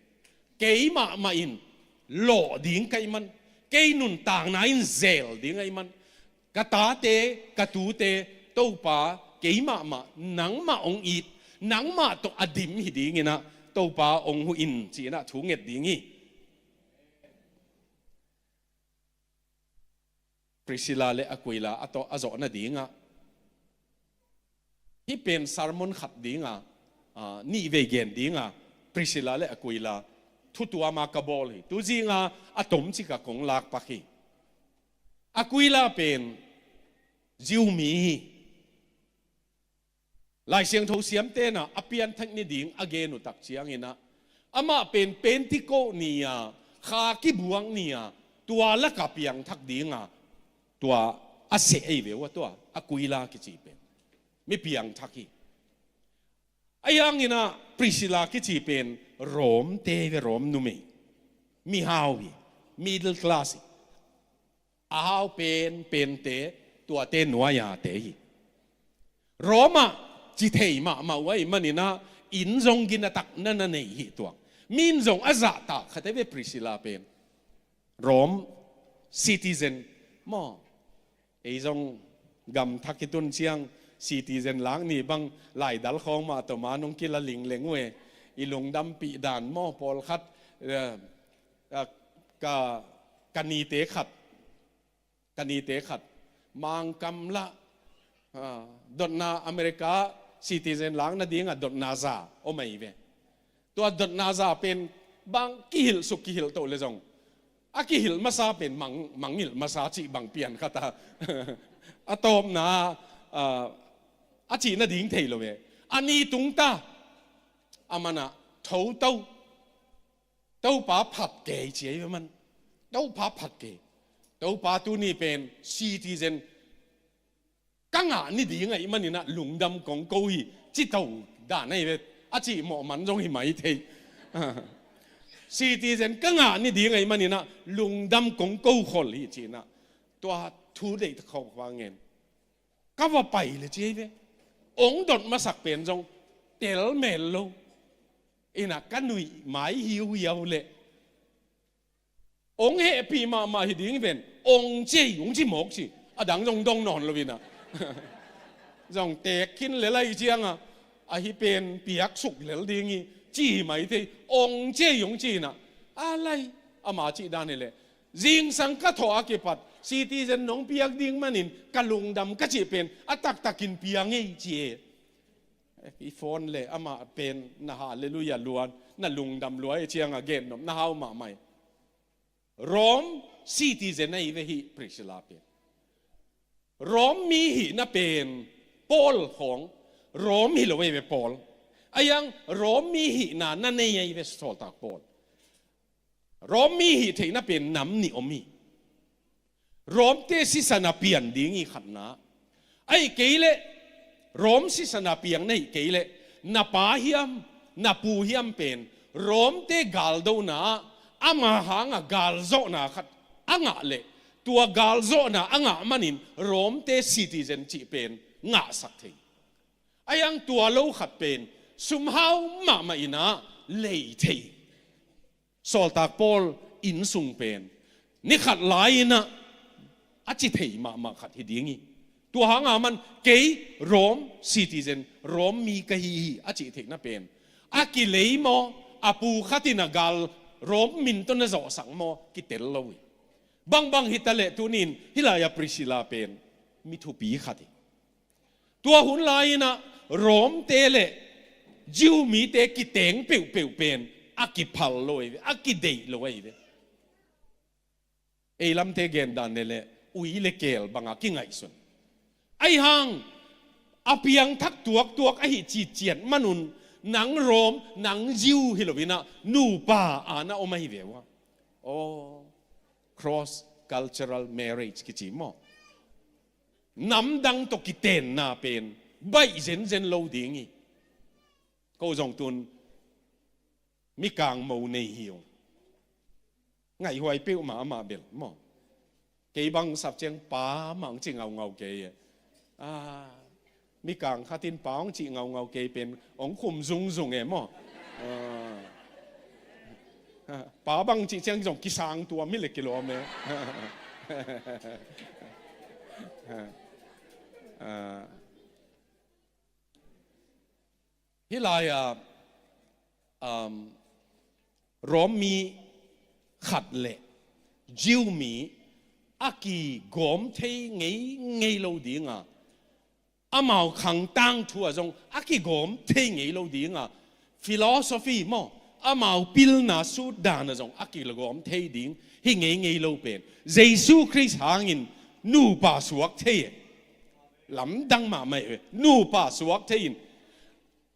kei mahmah in lawh ding ka hih man, kei nuntakna in zel ding ahih man, ka tate, ka tute, Topa, kei mahmah nangmah hong it, nangmah tawh a dim hi dinginah Topa hong huh in ci-inah thu nget ding hi. Priscilla le Aquila a tawh a zawh nadingah hih pen sermon khat dinga, ah, nih vei gen dinga Priscilla le Aquila thutuama ka bawl hi. Tuzinga a tomcik a kong lakpak hi. Aquila pen Jew mi hi. Lai Siangtho siamte na a pianthak ni ding a gen uh tak cianginah amah pen Pentecost ni-a, kha kibuak ni-a, tua laka piangthak dinga tua a seh ei ve ua, tua Aquila kici pen mi piangthak hi. Ahi hanginah Priscilla kici pen Rome te ve, Rome numei, mihau hi, middle class hi. A hau penpente tuate nuai-a te hi. Rome ah ci thei mahmah uh ahih maninah in zong ginatak na na nei hi tuak. Mi in zong a zahtak khat ei ve, Priscilla pen Rome citizen maw. Ei zong gam thak i tun ciang citizen lak ni bang laidal khawng mah tawh ma nong kila lingleng uh e. I lungdampih dan maw, pawlkhat, eh, eh, ka, ka nite khat, ka nite khat Mangkam lah, ah, dotna America citizen lak nadingah dotna za om ahi ve. Tua dotna za pen bang kihilh suk kihilh toh le zong, a kihilh masa pen mang, mangngilh masa cih bang pian khat a, a tawpna, ah, a cih nading thei lo ve. A ni tung ta, a man ah tho to, Topa phat kei ci ahi ve man. Topa phat kei. Topa tuni pen citizen ka ngah ni ding ahih manin ah lungdam kong ko hi, ci to dan ahi ve. A cih mawh man zong hi mai thei. Citizen ka ngah ni ding ahih manin ah lungdam kong ko khol hi ci-in ah tua thu deih khawk va ngen. Ka va pai le ci ahi ve. Ong dot masak pen zong tel mel lo. Ina ka nuih mai hiuhiau le ong hehpih mahmah hi ding ven, ong ci ei, ong ci mawk ci. A dang zong dong nawn lo ina. Zong teek khin le lai cianga, ahi pen piak suk lel ding hi, ci hi mai thei, ong ci ei, ong ci ina. A lai, ama cih dan hi le. Zingsang ka thawh a kipat, citizen nong piak ding manin, ka lungdam ka cih pen, a taktakin piang ei ci e. I phone le, amah pen, na hallelujah luan, na lungdam luai cianga gen nop, na hau mahmah ei. Rome citizen ahi ve hi Priscilla pen. Rome mi hihna pen Paul khawng, Rome hi lo ahi ve Paul. Ahi hang Rome mi hihna na nei ahi ve sawltak Paul. Rome mi hih theihna pen nam nih om hi. Rome te sisan a pian ding hi khatna. Ahih kei leh, Rome sisan a piang na hih kei leh, na pa hiam, na pu hiam pen, Rome te galdona ah, ama hanga galzawhna khat a ngah leh, tua galzawhna a ngah manin Rome te citizen cih pen ngahsak thei. Ahi hang tua lo khat pen, sumhau mahmah ina lei thei. Sawltak Paul innsung pen, ni khat lai-in ah, a ci thei mahmah khat hi ding hi. Tua hanga man, kei Rome citizen, Rome mi ka hi hi, a cih theihna pen. A kilei maw, a pu khat in a gal, Rome min tawh na zawhsak maw, kitel lo hi. Bangbang hi ta leh tunin, hih lai-a Priscilla pen, mi thupi khat hi. Tua hun lai-in ah Rome te le Jew mite kiteng peuhpeuh pen a kiphal lo ahi ve, a kideih lo ahi ve. Ei lamte gen dan le le ui le keel banga kingaihsun. Ahi hang a piangthak tuaktuak ahi ciciat manun nang Rome, nang Jew hi lo-in ah nupa a na om ahi ve ua. Oh, cross cultural marriage kici maw. Namdang tawh kitenna pen baih zenzen lo ding hi. Ko zong tun mikang mo nei hi ung. Ngaihhuai peuhmah amah bel maw. Kei bang sap ciang pa mah ong ci ngaungau kei e. Ah, mikang khatin pa ong cih ngaungau kei pen ong khum zungzung e maw. Ah. Pa bang cih ciang zong kisang tuam hi le kilawm e. Ah. Hih lai-a, um, Rome mi khat le Jew mi a kigawm thei ngeingei lo dinga, amau khang tangthu ah zong a kigawm thei ngei lo dinga, philosophy maw, amau pilna sutdan ah zong a kigawm thei ding hi ngeingei lo pen Jesu Khrist hangin nupa suak thei e. Lamdang mahmah e, nupa suak thei in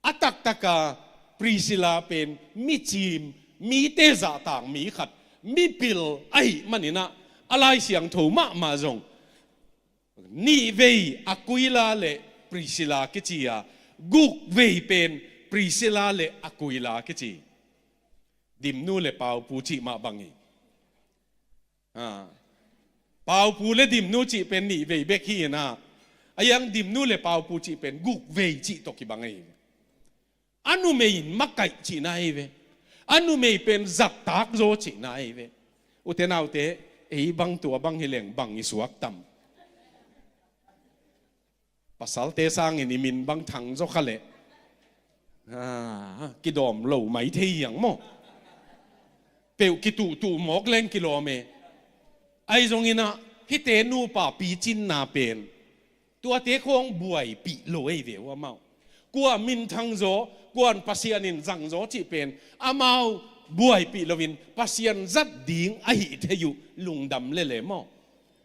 a taktaka Priscilla pen micim, mite zahtak mi khat, mipil ahih maninah a Lai Siangtho mahmah zong nihvei Aquila le Priscilla kici a, gukvei pen Priscilla le Aquila kici. Dimnu le Paupu cih mah bang hi. Ah. Paupu le Dimnu cih pen nihvei bek hi inah, a yang Dimnu le Paupu cih pen gukvei cih tawh kibang ahi. A numei in makaih cihna ahi ve. A numei pen zattak zaw cihna ahi ve. Ute naute, ei bang tua bang hi leng bang i suak tam? Pasalte sangin i min bang Thang zaw kha leh, ah, kidawm lo mai thei hiang maw? Peuh kituhtuh mawk leng kilawm e. Ahi zongin ah, hihte nupa picinna pen tuate khawng buaipih lo ei ve uh amau. Kua minthang zaw, kuan Pasian in zang zaw cih pen amau buaipih loin Pasian zat ding ahi thei uh, lungdam lele maw?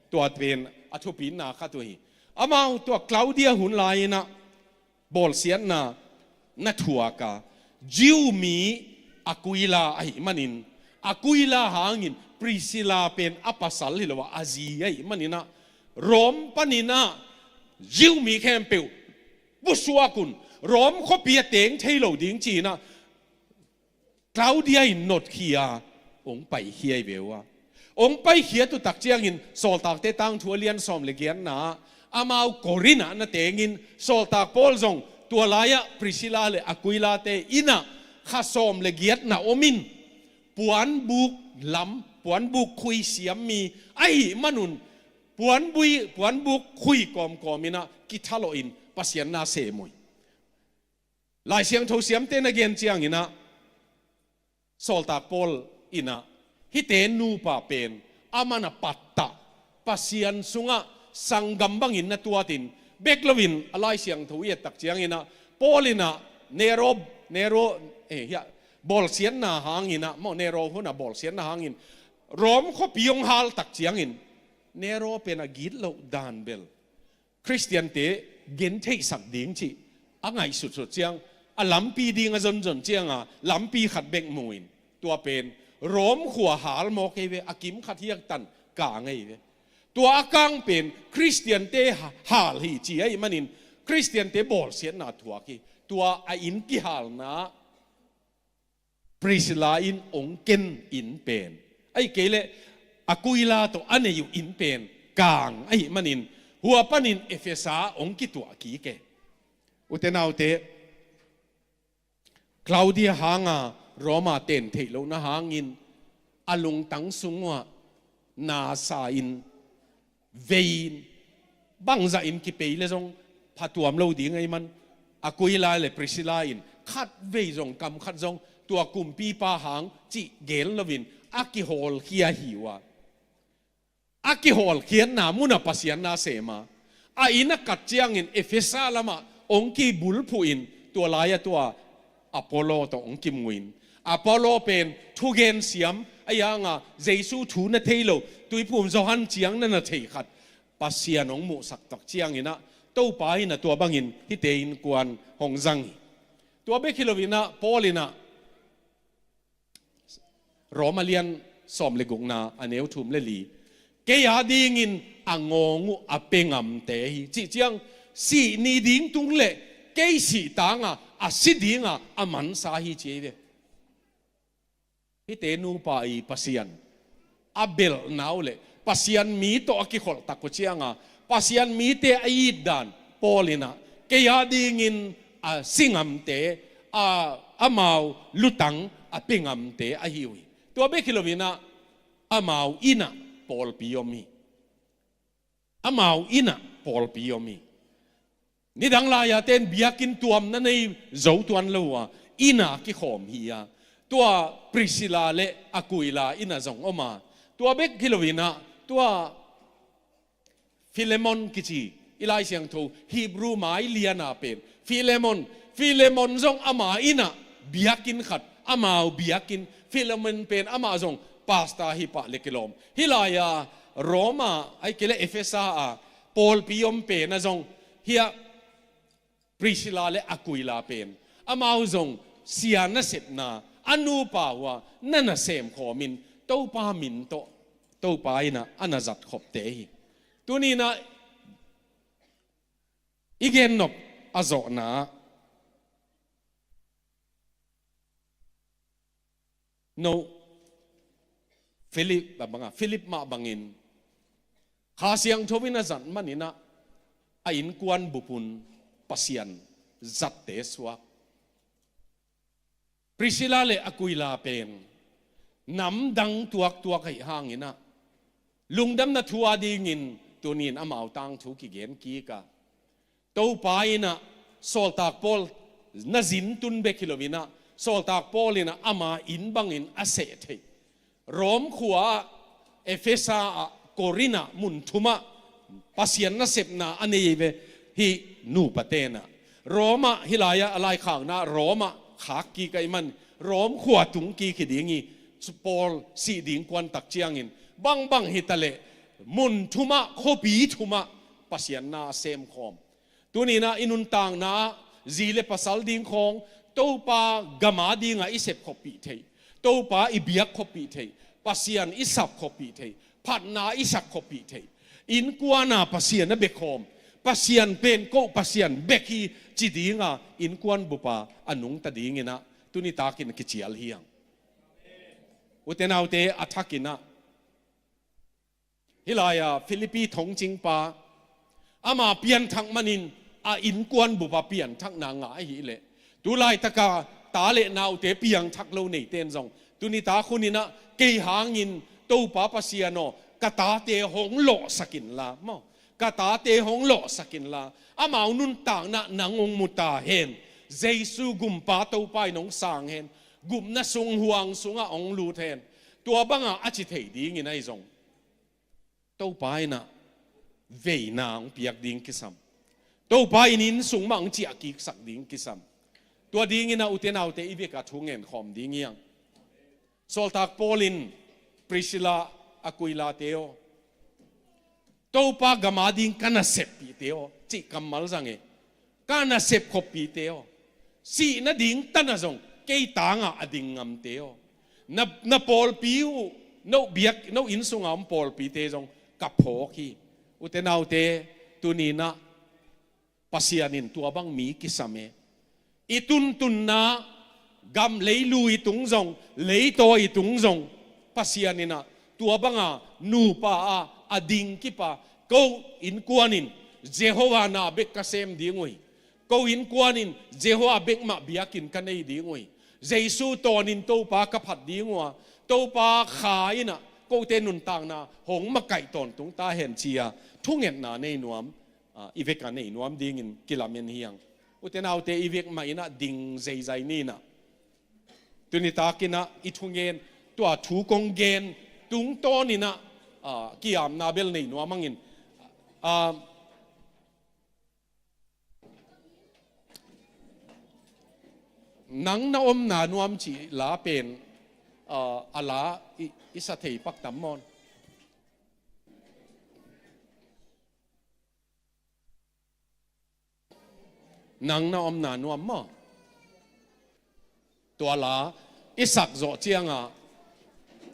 Tua pen a thupina khat uh hi. Amau tua Claudia hun lai-in ah bawlsiatna na thuak a, Jew mi Aquila ahih manin, Aquila hangin Priscilla pen a pasal hi lo a, a zi ahih manin ah, Rom panin ah Jew mi khempeuh pusuak un, Rom khuapi a teng thei lo ding ci-in ah, Claudia in notkhia, hong paikhia hi ve uh a. Hong paikhiat uh tak ciangin Sawltakte Tangthu a lian sawm le giatna ah, amau Korin ah na tengin Sawltak Paul zong tua lai-ah Priscilla le Aquila-te inn ah kha sawm le giatna om in, puanbuk lam, puanbuk khui siam mi ahih manun, puanbui, puanbuk khui kawmkawm in ah kithalawh in Pasian na sem uh hi. Lai Siangtho siamte na gen ciangin ah, Sawltak Paul in ah, hihte nupa pen aman a pattah, Pasian sungah sanggam bangin na tuatin, bek loin a Lai Siangtho i et tak ciangin ah, Paul in ah Nero, Nero, eh, hiah, bawlsiatna hangin ah, maw, Nero hun a bawlsiatna hangin Rom khuapi hong hal tak ciangin, Nero pen a gitloh dan bel Khristiante gentheihsak ding cih a ngaihsutsut ciang, a lampi ding a zonzon cianga lampi khat bek mu in, tua pen Rom khua hal mawk ei ve, a kim khat hiaktan kang ei ve. Tua a kang pen Khristiante ha-, hal hi ci ahih manin, Khristiante bawlsiatna thuak hi. Tua a inn kihalna Priscilla in hong ken inn pen, ahih kei leh Aquila tawh a nei uh inn pen kang ahih manin, hua panin Efesa hong kituah kik e. Ute naute, Claudia hanga Roma ten theih lohna hangin a lungtang sung uah nasa in, vei in, bangzah in kipei le zong phatuam lo ding ahih man, Aquila le Priscilla in khatvei zong, kam khat zong tua kumpipa hang cih gel loin a kihawlkhia hi uh a. A kihawlkhiatna munah Pasian na sem a, a inn a kat ciangin Efesa lamah hong kibulphuh in, tua lai-ah tua Apollo tawh hong kimu in, Apollo pen thugen siam, a yanga Jesu thu na thei lo, tuiphum Johan ciang na na thei khat, Pasian hong muhsak tak ciangin ah, Topa in ah tua bangin hihte innkuan hong zang hi. Tua bek hi loin ah, Paul in ah Roma lian sawm le gukna a neu thum le li, kei a dingin a ngawng uh a pia ngamte hi, cih ciang, sih ni ding tung le kei sih tanga a si dinga a mansa hi ci hi ve. Hihte nupa i Pasian a belhna uh le Pasian mi tawh a kikholh tak uh cianga, Pasian mite a itdan, Paul in ah kei a dingin a si ngamte, a, amau lutang a pia ngamte ahi uh hi. Tua bek hi loin ah, amau inn ah pawlpi om hi. Amau inn ah pawlpi om hi. Nidang lai-a ten biakinn tuamna nei zo tuan lo a, inn ah kikhawm hi a. Tua Priscilla le Aquila inn ah zong om a. Tua bek hi loin ah, tua Philemon kici, i Lai Siangtho Hebrew mai liana pen Philemon, Philemon zong ama inn ah biakinn khat, amau biakinn, Philemon pen amah zong pastor hi pah le kilawm. Hih lai-a Roma, ahih kei leh Efesa a pawlpi om pen ah zong, hiah Priscilla le Aquila pen, amau zong sia nasepna, a nupa uh a na na semkhawm in, Topa min tawh, Topa in ah a na zatkhopte hi. Tuni-in ah i gennop a zawhna ah, no, Philip, a bang a, Philip mah bangin Kha Siangtho in a zat manin ah, a innkuan bup un Pasian zatte suak. Priscilla le Aquila pen namdang tuaktuak ahi hangin ah, lungdamna thu a dingin tunin amau tangthu kigen kik a, Topa in ah, Sawltak Paul na zin tun bek hi lo in ah, Sawltak Paul in ah ama inn bangin a seh theih, Rom khua ah, Efesa ah, Korin ah, mun thum ah Pasian nasepna a nei ve hih nupa ten ah. Rom ah, hih lai-ah a laikhakna Rom ah khak kik ahih man, Rom khua tung kik hi ding hi. Paul sih ding kuan tak ciangin, bangbang hi ta leh, mun thum ah, khuapi thum ah Pasian na a semkhawm. Tuni in ah i nuntakna ah, zi le pasal ding khawng, Topa gam a dingah i sep khawmpih theih, Topa i biak khawmpih theih, Pasian i sap khawmpih theih, phatna i sak khawmpih theih, innkuan a Pasian a bia khawm, Pasian pen ko Pasian bek hi ci ding a, innkuan bup a a nungta dingin ah, tuni takin kicial hi hang. Ute naute, a thakin ah, hih lai-ah Philippi thongcingpa, ama pianthak manin a innkuan bup a pianthakna ngah ahih leh, tu laitak a ta le naute piangthak lo neite in zong, tuni tak hun in ah, kei hangin Topa Pasian aw, ka tate hong lawhsak inla, maw, ka tate hong lawhsak inla, amau nuntakna nang hong mu ta hen, Jesu Gumpa Topa in hong sang hen, gupna sung huang sungah hong lut hen, tua bangah a ci thei dingin ahi zong, Topa in ah veina hong piak ding kisam. Topa in inn sung mah hong ciah kiksak ding kisam. Tua dingin ah, ute naute, i vek a thu ngen khawm ding hi hang. Sawltak Paul in, Priscilla, Aquila te aw, Topa gam a ding ka naseppihte aw, cih kammal zang e. Ka nasep khawmpihte aw, sihna ding tan ah zong kei tangah a ding ngamte aw, na, na pawlpi uh, no biak, no inn sunga om pawlpite zong ka phawk hi. Ute naute, tuni in ah Pasian in tua bang mi kisam e. I tuntunna, gam leilui tung zong, leitawi tung zong, Pasian in ah tua banga nupa a, a ding kip a, ko innkuan in Jehovah na bek ka sem ding uh hi. Ko innkuan in Jehovah bek mah biakinn ka nei ding uh hi. Jesu tawnin Topa ka phat ding uh a, Topa Kha in ah kote nuntakna hong makaih tawntung ta hen ci-a thungetna nei nuam, a, i vek a nei nuam dingin kilamen hi hang. Ute naute, i vek mah in ah ding zeizai ni in ah, tuni takin ah i thungen, tua thu kong gen tungtawnin ah, a, kiamna bel nei nuam hangin, a, Nang na omna nuam cih la pen, a, a la i, i sa thei pak tam maw? Nang na omna nuam maw? Tua la i sak zawh ciangah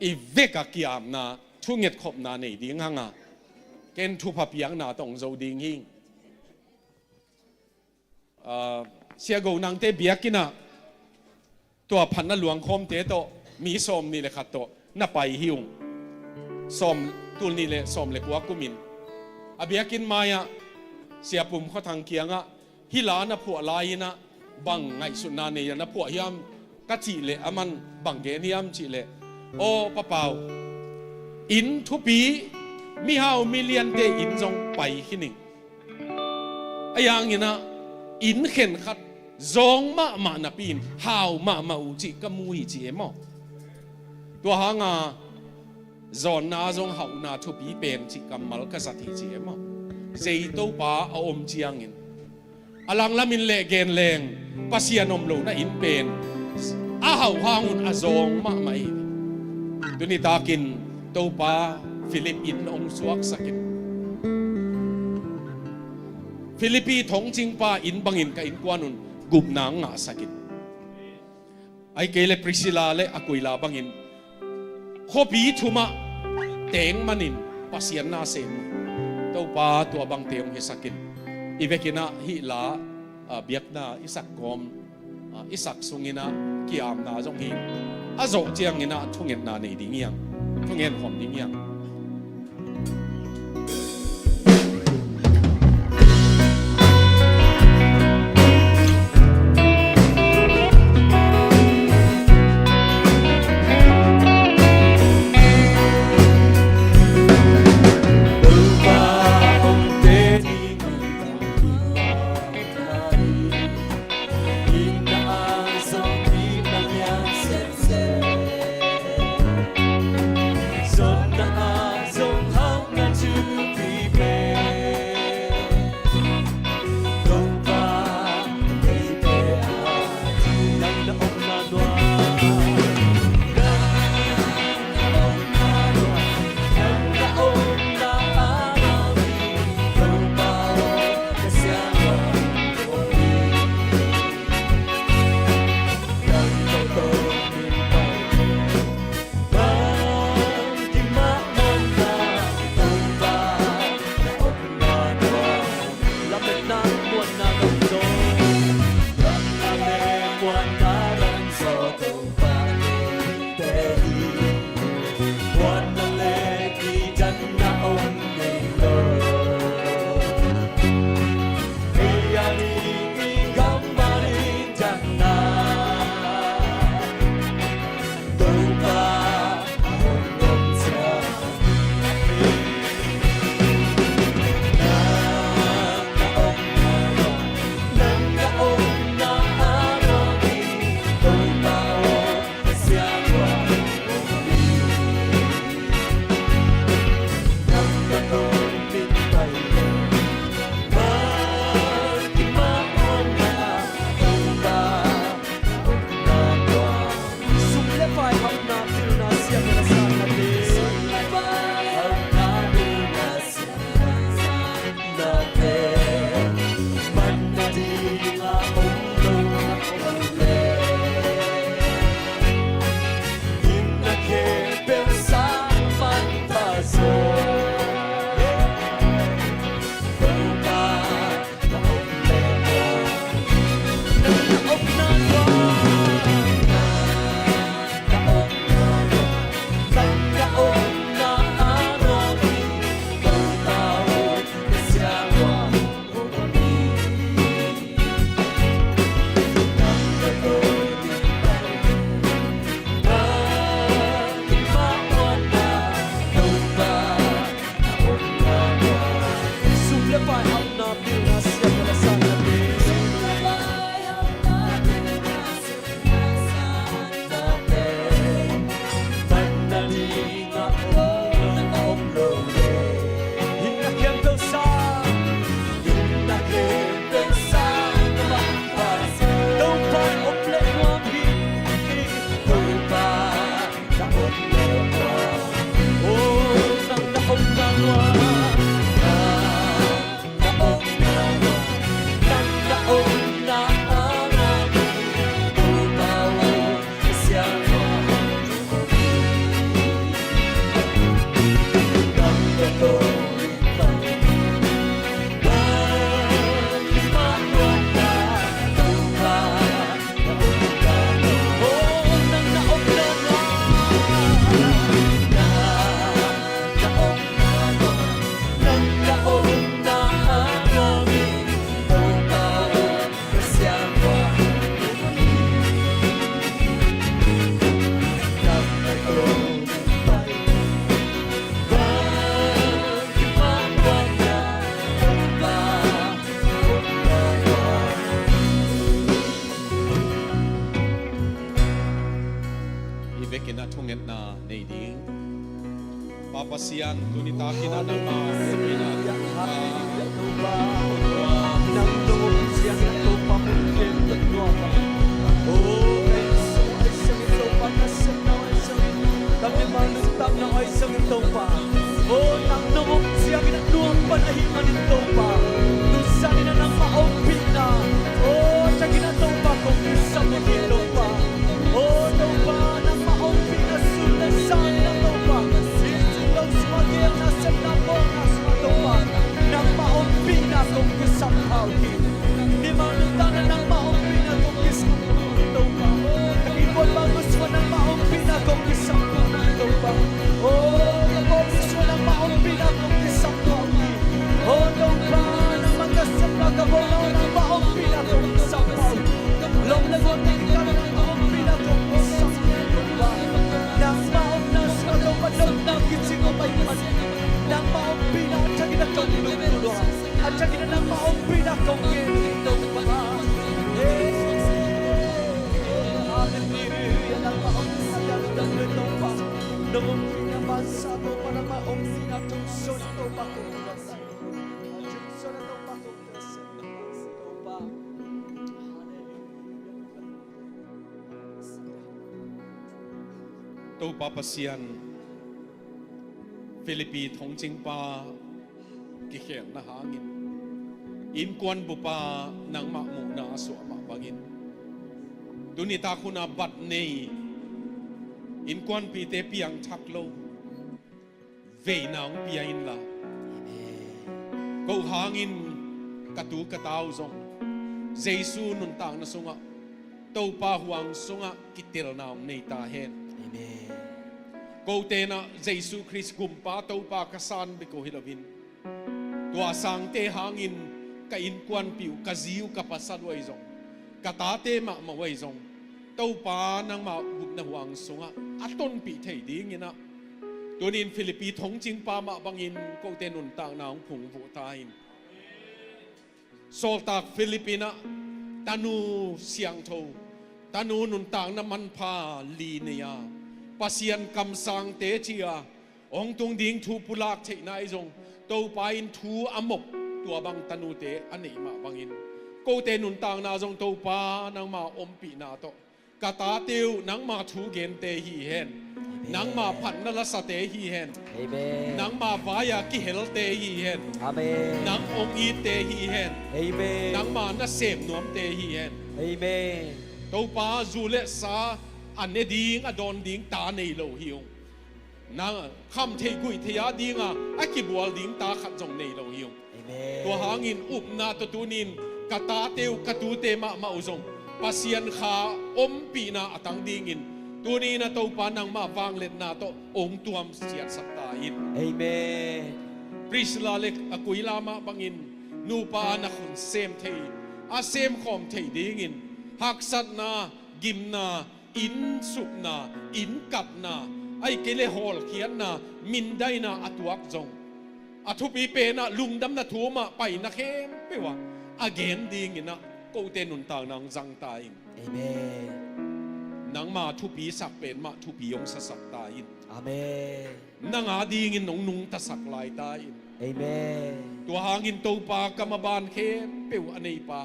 i vek a kiamna, thunget khopna nei ding hang a, ken thupha piakna tawh hong zo ding hi. A, Sia Go Nangte biakinn ah tua phatna luangkhawmte tawh mi sawm nih le khat tawh na pai hi ung. Sawm, tul nih le sawm le kua kumin a biakinn mai-ah Sia Pum Khua Thang kiangah hih la na phuah lai-in ah bang ngaihsutna nei-a na phuah hiam ka cih leh, aman bang gen hiam cih leh, aw Pa Pau, inn thupi, mihau miliante inn zong pai khin ing. Ahi hangin ah inn khenkhat zawng mahmah napi-in hau mahmah uh cih ka mu hi ci e maw? Tua hanga zawnna zong hauhna thupi pen cih kammal ka zat hi ci e maw? Zei Topa a om ciangin a langlamin leh gen leng Pasian om lohna inn pen a hauh hangun a zawng mahmah hi. Tuni takin Topa Philip inn hong suaksakin, Philippi thongcingpa inn bangin ka innkuan un gupna hong ngahsakin, ahih kei leh Priscilla le Aquila bangin khuapi thumah teng manin Pasian na sem uh. Topa tua bangte hong hisakin, i vekin ah hih la, a, biakna i sak kawm, a, i sak sungin ah kiamna zong hi. A zawh ciangin ah thungetna nei ding hi hang, thungen khawm ding hi hang. Pasian, tuni takin ah nangmah Pasian, hallelujah, Topa. Nang nong om ciangin ah Topa, hong kem nuam a. Oh, ka inn sung ahi zongin Topa, ka sepna ahi zongin, ka mimal nuntakna ahi zongin Topa. Oh, nang nong om ciangin ah nuam pan ahih manin Topa, tuzan in ah nangmah ompihna, oh, a thakin ah Topa kong kisam uh hi Topa. Oh Topa, nangmah ompihna sun le zan in ah Topa, inn sung lo sungah, geelna sepna mawkna sungah Topa, nangmah ompihna kong kisam pha uh hi. Mimal nuntakna nangmah ompihna kong kisam pha uh hi Topa. Oh, ka innkuan bangmah sungah nangmah ompihna kong kisam pha uh hi Topa. Oh, ka pawlpi sungah nangmah ompihna kong kisam pha uh hi. Oh Topa, nangmah ka sepna, ka golna uh nangmah ompihna kong kisam pha uh hi. Lom le gual teng kikal ah nangmah ompihna kong kisam pha uh hi Topa. Nangmah omna sungah Topa, nopna kicing om ahih manin nangmah ompihna a thakin ah kong lungdam uh a, a thakin ah nangmah ompihna kong gen uh hi Topa. Hey, hallelujah, nangmah ompihna a thakin ah kong lungdam uh hi Topa. Nang ompihna bansa Topa, nangmah ompihna tungsuan ah Topa kong lungdam uh hi. Tungsuan ah Topa kong lungdam uh hi Topa. Hallelujah. Topa Pasian, Philippi thongcingpa kikhelna hangin innkuan bupa nangmah muhna a suah mah bangin, tuni tak hun ah bat nei, innkuanpihte piangthak lo veina hong pia inla, ko hangin ka tu ka ta uh zong Jesu nuntakna sungah, Topa huang sungah kitelna hong nei ta hen. Amen. Kote in ah Jesu Khrist gumpa Topa ka san bek uh hi loin, tua sangte hangin ka innkuanpih uh, ka zi uh, ka pasal uh ahi zong, ka tate mahmah uh ahi zong, Topa nangmah gupna huang sungah a tonpih thei dingin ah, tuni in Philippi thongcingpa mah bangin kote nuntakna hong phungvuh ta in. Sawltak Philip in ah tanu siangtho, tanu nuntakna manpha li nei a, Pasian kamsangte ci a, hong tung ding thu pulak theihna ahi zong, Topa in thu a mop, tua bang tanute a neih mah bangin, kote nuntakna zong Topa nangmah ompihna tawh, ka tate uh nangmah thu gente hi hen. Amen. Nangmah phatna lasate hi hen. Amen. Nangmah vai-a kihelte hi hen. Amen. Nang hong itte hi hen. Amen. Nangmah nasem nuamte hi hen. Amen. Topa, zu le sa a ne ding, a dawn ding ta nei lo hi ung. Na kham theih guih theih a dinga a kibual ding ta khat zong nei lo hi ung. Amen. Tua hangin upna tawh tuni in ka tate uh, ka tute mahmah uh zong Pasian kha ompihna a tang dingin, tuni in ah Topa nangmah vangliatna tawh hong tuam siatsak ta in. Amen. Priscilla le Aquila mah bangin nupa a na khun sem thei, a semkhawm thei dingin haksatna, gimna, inn supna, inn katna, ahih kei leh hawlkhiatna, mindaina a tuak zong, a thupi pen ah lungdamna thu mah paina khempeuh ah a gen dingin ah kote nuntakna hong zang ta in. Amen. Nangma thupisak pen mah thupi hong sasak ta in. Amen. Nang a dingin hong nungtasak lai ta in. Amen. Tua hangin Topa, ka maban khempeuh a neipa,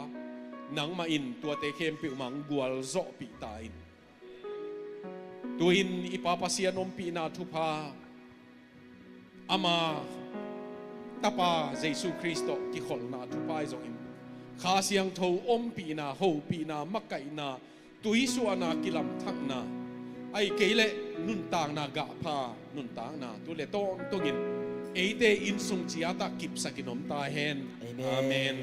nangmah in tuate khempeuh mah hong gualzawhpih ta in. Tu-in i Pa Pasian ompihna thupha, ama Tapa Jesu Khrist tawh kikholhna thupha ahi zongin, Kha Siangtho ompihna, hopihna, makaihna, tuisuahna, kilamthakna, ahih kei leh nuntakna, gahpha nuntakna, tu le tawntungin eite innsung ciat ah kipsakin om ta hen. Amen. Amen.